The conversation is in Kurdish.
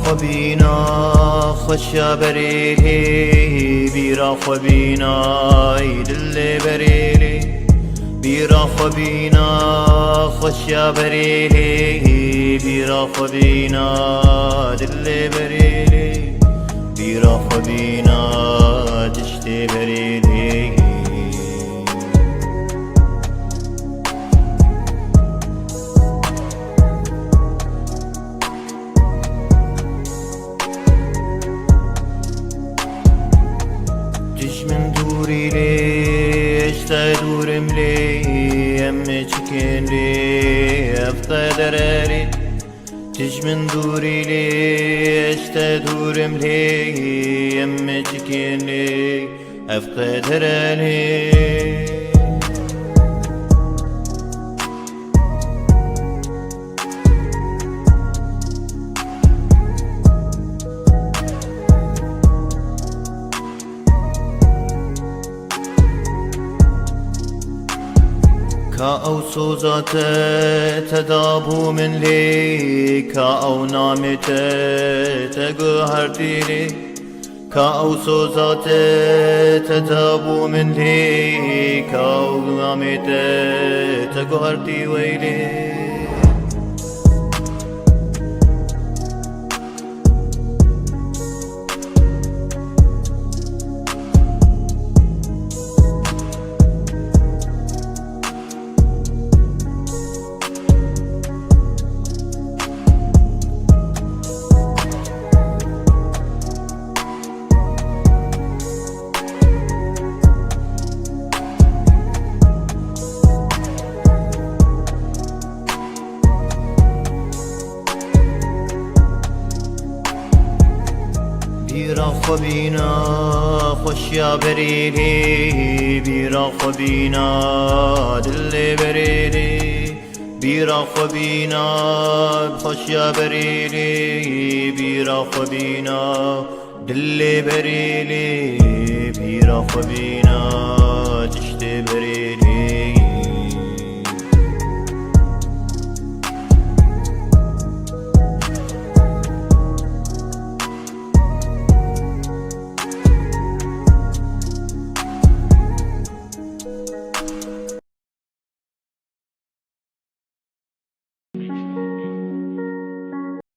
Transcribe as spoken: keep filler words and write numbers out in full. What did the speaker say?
Xwe bîna xweşiya berê lê, bîra xwe bîna ey dilê berê lê. Bîra xwe bîna xweşiya berê lê, bîra xwe bîna dilê berê lê. Bîra xwe bîna tiştê berê lê. Tij min dûrî lê, ez te dûrim lê, em çikên lê, ev qeder e lê. Tij min dûrî lê, ez te dûrim lê, em çikên lê, ev qeder e lê. Ka ew soza te, te dabû min lê, ka ew namê te, te guhertî lê. Ka ew soza te, te dabû min lê, ka ew namê te, te guhertî wey lê. Bîra xwe bîna xweşiya berê lê, bîra xwe bîna dilê berê lê. Bîra xwe bîna xweşiya berê lê, bîra xwe bîna dilê berê lê, bîra xwe bîna.